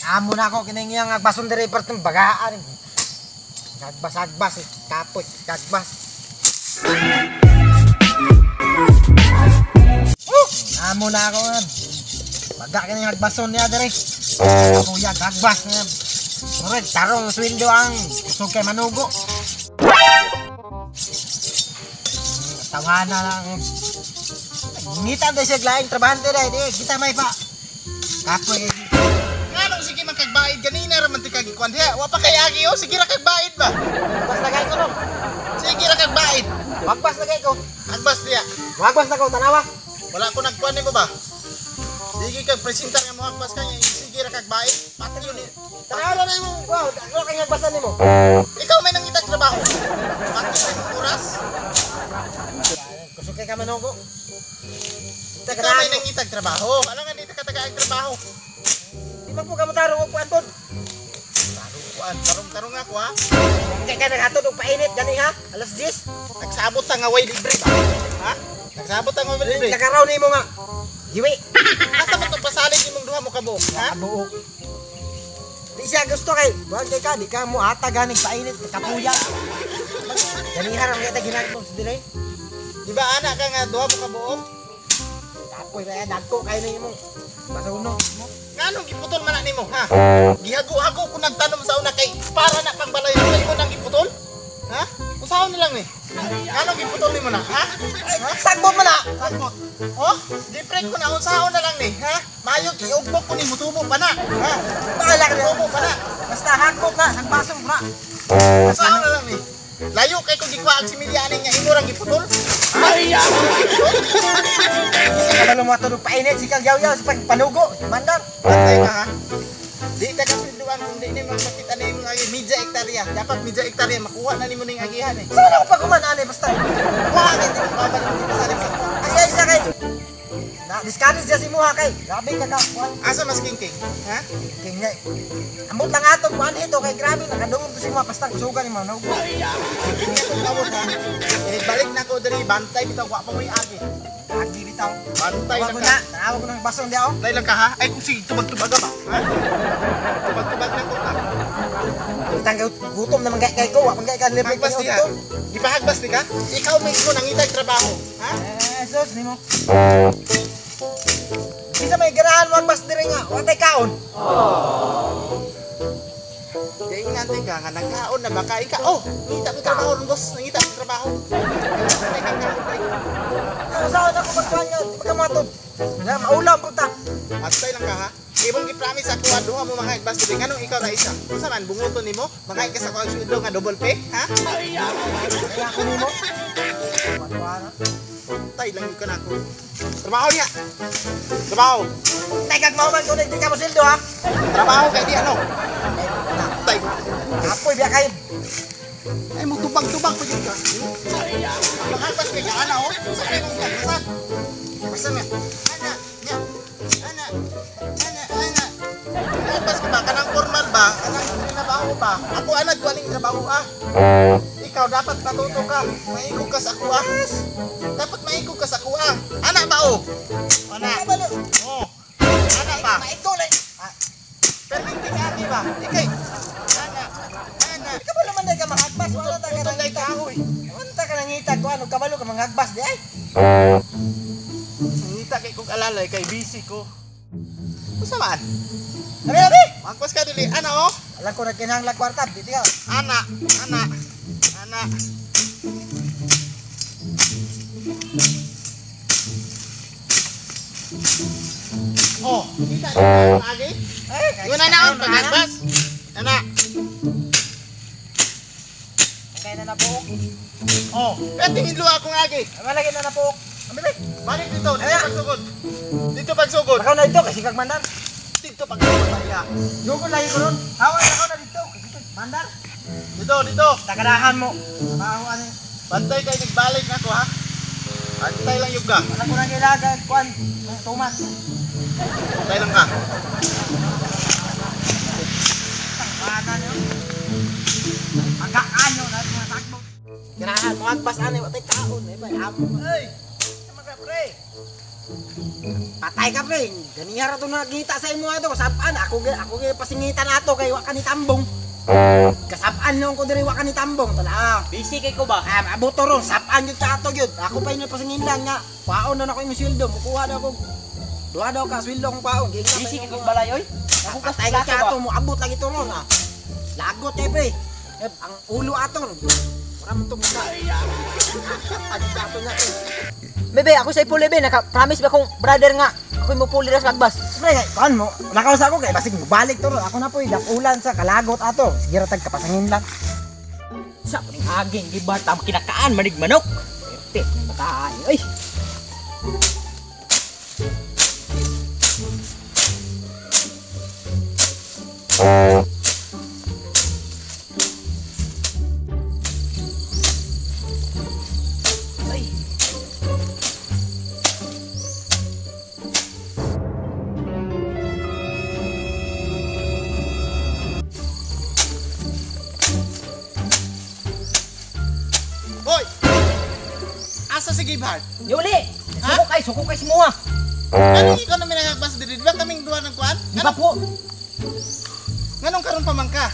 Amo na ako kining iyang agbason diri perteng bagaan. Agbas-agbas, kapoy, kagbas. Amo na ako. Baga kining agbason niya diri. Kuya agbas niya. Murag tarong sweldo ang kusog kay manugo. Tawana lang. Ngita tayo siya laing trabahante dahil di kita may pa. Kapoy. Nganong sige man kagbaid ganina ra man ti kagikuan diha. Wa pa kay agi oh, sige ra kagbaid ba. Magbas na kay ko no. Sige ra kagbaid. Magbas na kay ko. Agbas diha. Magbas na ko tanawa. Wala ko nagkuan nimo ba? Sige kag presentar nga moagbas ka nya sige ra kagbaid. Patay yun. Tanawa na imo. Wow, ako kay agbasan nimo. Ikaw may nangitag trabaho. Patay yung oras. Kusog kay ka manugo. Ikaw may nangitag trabaho. Alam nga dito katagaang trabaho. Di man po ka motarong og kuan pod. Tarong kuan, tarong-tarong ako ha. Kay ka naghatod og painit gani ha? Alas 10. Nagsabot ta nga way libre ba? Ha? Nagsabot ta nga way libre. Nakaraw nimo nga. Giwi. Asa man tong pasalig nimong duha mo kabuok, ha? Kabuok. Di siya gusto kay buwan kay ka di ka mo ata ganing painit kapuya. Ganiha ra kita ginagmos dire. Di ba ana ka nga duha mo kabuok? Kapoy ba dagko kay nimo. Basuno mo. Nganong giputol man na nimo, ha? Gihago-hago ko nagtanom sa una kay para na pang balay sa imo nang giputol? Ha? Usaon na lang ni. Nganong giputol nimo na, ha? Sagbot man na. Sagbot. Oh, gipre ko na usaon na lang ni, ha? Mayo giugbok ko nimo tubo pa na, ha? Bahala ka Tubo pa na. Basta hagbot na, sagbasong na. Usaon na lang ni. Layo kay kung gikuha ang similya ani nga imo rang giputol. Ay, Kabalo mo atod og painit sikag yaw-yaw sa pagpanugo. Mandar. Bantay ka ha. Di ta kasunduan kung di nimo makita na imong agi media hektarya. Dapat media hektarya makuha na nimo ning agihan eh. Saan ako pag-uman ani basta. Kuha kay di mo babalik di pasalig sa Ay ay siya kay. Na discourage siya si Muha kay. Grabe ka ka. Kuan. Asa mas kingking? Ha? King nga. Amot lang ato kuan hito kay grabe nakadungog to si Muha basta kusugan ni manugo. Hindi akong kawot ha. Inibalik na ko diri bantay bitaw wa pa mo'y agi. Agi bitaw. Bantay Tawag lang ko ka. na, tawag ko ng basong di ako. Bantay lang ka ha. Ay kung sige tubag-tubag ba? Ha? Tubag-tubag na ko ha. Tanggal gutom naman kay kay ko, wa man kay ka libre Hagbas diha. Gipahagbas di ka? Ikaw mismo nangitag trabaho, ha? Eh, sus nimo. Bisa may ganahan mo agbas diri nga, wa tay kaon. Kaya inante ka nga nagkaon na ba kain ka? Oh, nangita ko trabaho ron boss, nangita ko trabaho. Ay kang kaon diri. Ano saan ako magkuhan nga, di ba ka matod? Na maulam punta. Bantay lang ka ha. Ibong gi-promise ako nga duha mo mga hagbas diri. Nganong ikaw ra isa? Unsa man bunguton nimo? Makain ka sa kuang sweldo nga double pay, ha? Kaya ako nimo. Wala. Bantay lang yun ka na ako. Trabaho niya. Trabaho. Tay kag mao man ko di ka mo sweldo ha. Trabaho kay di ano. Tay. Apoy biya kay. Ay mo tubag-tubag pa jud ka. Mahagbas kay ka ana oh. Sa kay mong gagbasan. Basta na. Ana, nya. Ana. Ana, ana. Mahagbas ka ba kanang formal ba? Kanang trabaho ba? Ako anad ko aning trabaho ah. Ikaw dapat matuto ka. Maikog ka sa ako ah. Dapat maikog ka sa ako ah. Ana ba oh? Ana. Kabalo. Oh. Ana ba? Maiko lang. Ah, Perminti ka ati ba? Ikay. Ana. Ana. kabalo man day ka mangagbas, wala ta ka Putol nangita. day kahoy. Wala ta ka nangita ko ano kabalo ka mangagbas di ay. Nangita kay kog alalay kay busy ko. Unsa man? Abi abi. Magpas ka dili. Ana oh. Alam ko na kinahanglan kwarta, di ka. Ana, ana. Ana. Oh, kita na agi. Eh, Yun na naon pagagbas. Ana. Kaya na nabuok. Oh, pwede midlo akong agi. Wala na nabuok. Abi abi. Balik dito, dito pagsugod. Dito pagsugod. Bakaw na dito kasi kag mandar. Dito pagsugod ba iya? Jugol lagi ko ron. Hawa na na dito kasi kag mandar. Dito, dito. Tagadahan mo. Trabaho ani. Bantay kay nagbalik na ako ha. Bantay lang yug ka. Wala ko nang ilaga kuan tuman. Bantay lang ka. Baka niyo. Pagkakanyo na mga takbo. Ganahan mo agbas ani wa tay kaon eh bay amo. Ay, sama ka pre. Patay ka pre. Ganiha ra to nagita sa imo ato kasab-an ako ako pasingitan ato kay wa ka ni tambong. Kasab-an lang ko diri wa ka ni tambong tala. Busy kay ko ba? Ah, mabuto ron, sab-an gyud ka ato gyud. Ako pa yung pasingilan nga. Paon na nako imong sweldo, mukuha daw ko. Duha daw ka sweldo kong paon. Busy kay ko balay oy. Nahugas ka ato mo abot lagi to ron ah. Lagot kay pre. Eh, ang ulo aton. Wala man tong ka. Ato na pre. Bebe, ako sa ipuli be, naka-promise ba kong brother nga ako'y mupuli ra sa kagbas. Pre, kuan mo, lakaw sa ako kay basig mobalik to ron. Ako na po'y dakulan sa kalagot ato. Sige ra tag kapasangin lang. Sa paning aging gibat ang kinakaan manig manok. Perte ng bataan oy. Ay. Hoy! Asa si Gibhard? Yuli, suko kay simuha. Ano ikaw na minagagbas diri? Di ba kaming duha ng kuan? Di ba po? Nganong karon pa man ka?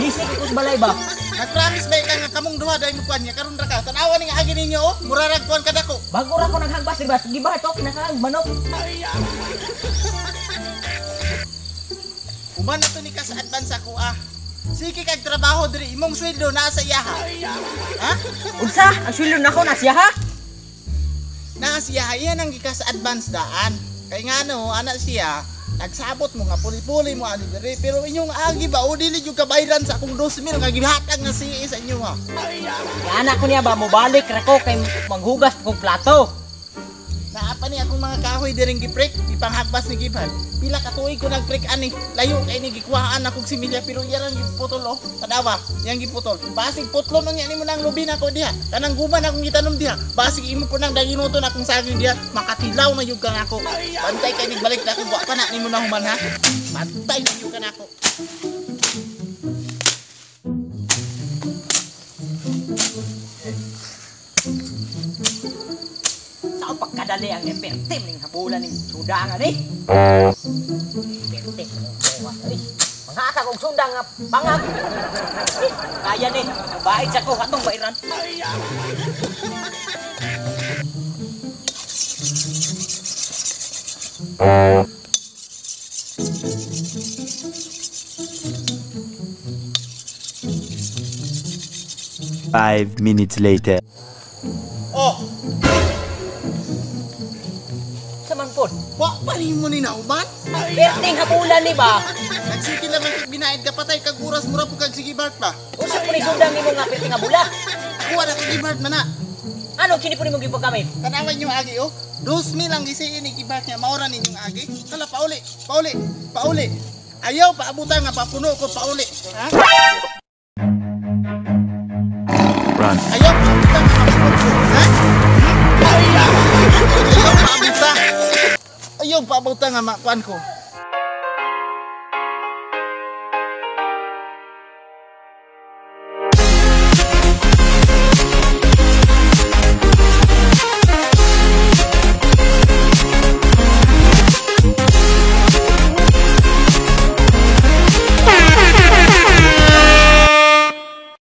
Busy kay ko sa balay ba? Nag-promise ba ka nga kamong duha dahil mo kuan niya karon ra ka? Tan-awa ni nga agi ninyo oh, murarag kuan kadako. Bago ra ko naghagbas di ba? Giba to kinakaang manok. Human na to ni ka sa advance ako ah. Sige kag trabaho diri imong sweldo naa sa iyaha. Ha? Unsa? Ang sweldo nako na siya ha? Naa siya iyan ang gikas sa advance daan. Kay ngano ana siya nagsabot mo nga puli-puli mo ani diri pero inyong agi ba o dili jud kabayran sa akong 2,000 nga gihatag nga CA sa inyo ha. Anak ko niya ba mobalik ra ko kay manghugas kog plato. Naa pa ni akong mga kahoy diring giprek, gipanghakbas ni Gibhan. Pila ka tuig ko nagprek ani, layo kay ni gikuhaan akong similya pero iya lang giputol oh. Tanawa, iyang giputol. Basig putlo man niya nimo nang lubi na ako diha. Kanang guman akong gitanom diha. Basig imo po nang daginuton akong saging diha, makatilaw na jud kang ako. Bantay kay nigbalik na ako, wa pa na nimo na human ha. Bantay na jud ka nako. Sao pagkadali ang eperte ning habulan ning sundang ani? Eperte ning buwan. Ay, mga akag og sundang nga bangag. Ay, kaya ni, bait sa ko atong bairan. Five minutes later. Oh, Sa man pod. wa pa nimo ni nahuman? Perting habulan ni ba? Nagsige lamang kag binaid ka patay kag oras mura po kag sige Bart ba. Unsa po ni sundang nimo nga perting habula? Kuha na kag Gibhart man na. Ano kini po nimo gipagkamit? Tanawan niyo agi oh. 2,000 ang gisiin ni Gibhart niya maura ninyong agi. Kala pauli, pauli, pauli. Ayaw paabutan nga papuno ko pauli. Ha? Run. Ayaw paabutan nga papuno ko. Ha? Ayaw paabutan. Ayaw paabutan nga makuan ko.